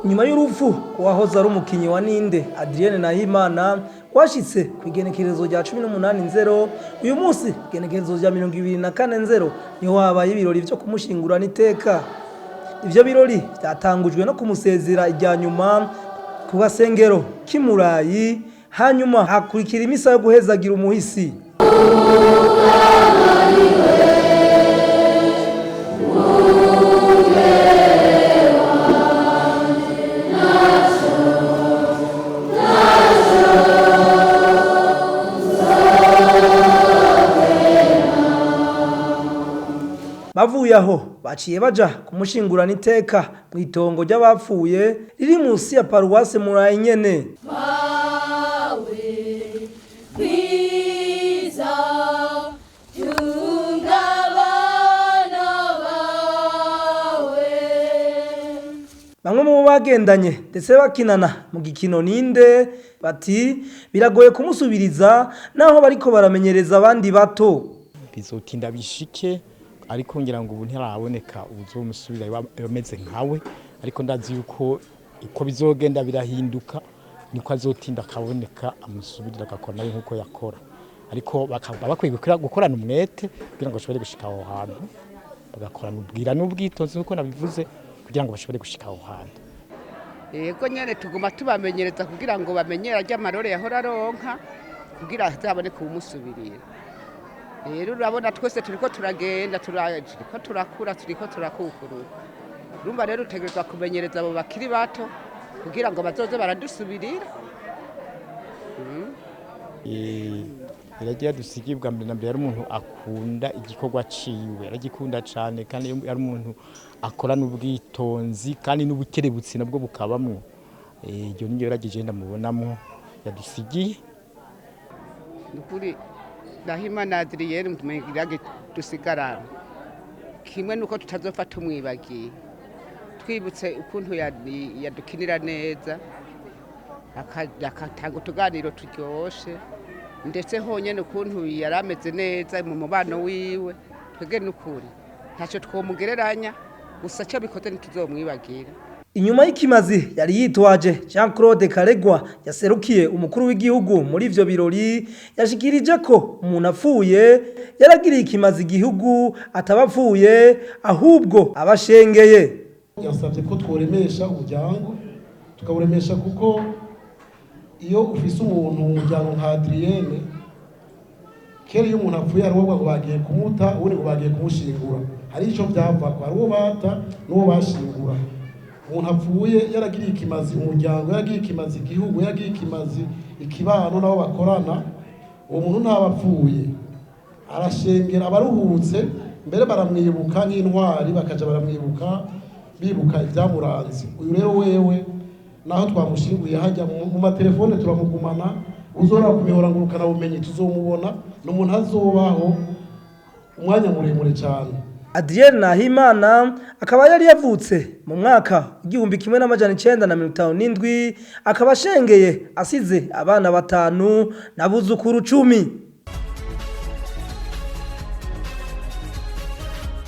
Nyuma y'urupfu wahoze ari umukinyi wa Ninde, Adrienne Nahimana, rwashitse ku igenekerezo rya 18 nzero, uyu munsi igenekerezo rya 24 nzero niho habaye ibirori vyo kumushingurana iteka. Ivyo birori vyatangujwe no kumusezera irya nyuma ku gasengero k'Imurayi, hanyuma hakurikira imisa yo guhezagira umuhisi. Bavuye aho baciye baja kumushingurana iteka mw'itongo ry'abapfuye riri musi ya paruwase Murayi nyene. Mawe kwiza tunga abana bawe. Bamwe mu bo bagendanye ndetse bakinana mu gikino Ninde bati biragoye kumusubiriza naho bariko baramenyereza abandi bato. Bizotinda bishike, ariko ngira ngo ubu ntiraboneka uzomusubira ameze nkawe, ariko ndazi yuko uko bizogenda birahinduka niko azotinda akaboneka amusubirira agakora nawe nkuko yakora, ariko bakaba bakwiye gukorana umwete kugira ngo bashobore gushika aho hantu, bagakorana ubwira n'ubwitonzi nkuko nabivuze kugira ngo bashobore gushika aho hantu. Yego nyene tuguma tubamenyereza kugira ngo bamenyere arya marore yahora aronka kugira azabone kumusubirira. Rero urabona twese turiko turagenda, turiko turakura, turiko turakukuruka. Urumva rero utegerezwa kumenyereza abo bakiri bato kugira ngo bazoze baradusubirira. Iragira dusigiye bwa mbere na mbere yari umuntu akunda igikorwa ciwe, aragikunda cane, kandi yari umuntu akorana ubwitonzi kandi n'ubukerebutsi nabwo bukabamwo. Iryo niryo yaragije ndamubonamwo yadusigiye. Nukuri Nahimana Adrienne mugira dusigarana kimwe nuko tutazopfa tumwibagiye, twibutse ukuntu yadukinira neza, akatanga utuganiro turyoshe, ndetse honyene ukuntu yari ameze neza mu mubano wiwe. Twebwe nukuri ntacyo twomugereranya, gusa cyo bikoze ntituzomwibagira. Inyuma y'ikimazi yari yitwaje, Jean Claude Karegwa yaserukiye umukuru w'igihugu muri ivyo birori yashikirije ko umuntu apfuye yaragiriye ikimazi igihugu ataba apfuye ahubwo abashengeye. Yasabye ko tworemesha umuryango, tukawuremesha kuko iyo ufise umuntu mu muryango nka Adrienne, kera iyo umuntu apfuye hari uwo bagiye kumuta, uwundi ngo bagiye kumushingura, hari ico vyavako, hari uwo bata n'uwo bashingura. Umuntu apfuye yaragiriye ikimazi umuryango, yaragiriye ikimazi igihugu, yaragiriye ikimazi ikibano n'abo bakorana, uwo muntu ntaba apfuye, arashengera abaruhutse, mbere baramwibuka nk'intwari, bakaja baramwibuka bibuka ibyamuranze. Uyu rero wewe naho twamushinguye hajya mu matelefone turamugumana, uzora kumihora ngurukana bumenyi tuzomubona, ni umuntu azobaho umwanya muremure cyane. Adrienne Nahimana akaba yari yavutse mu mwaka 1957, akaba ashengeye asize abana batanu n'abuzukuru 10.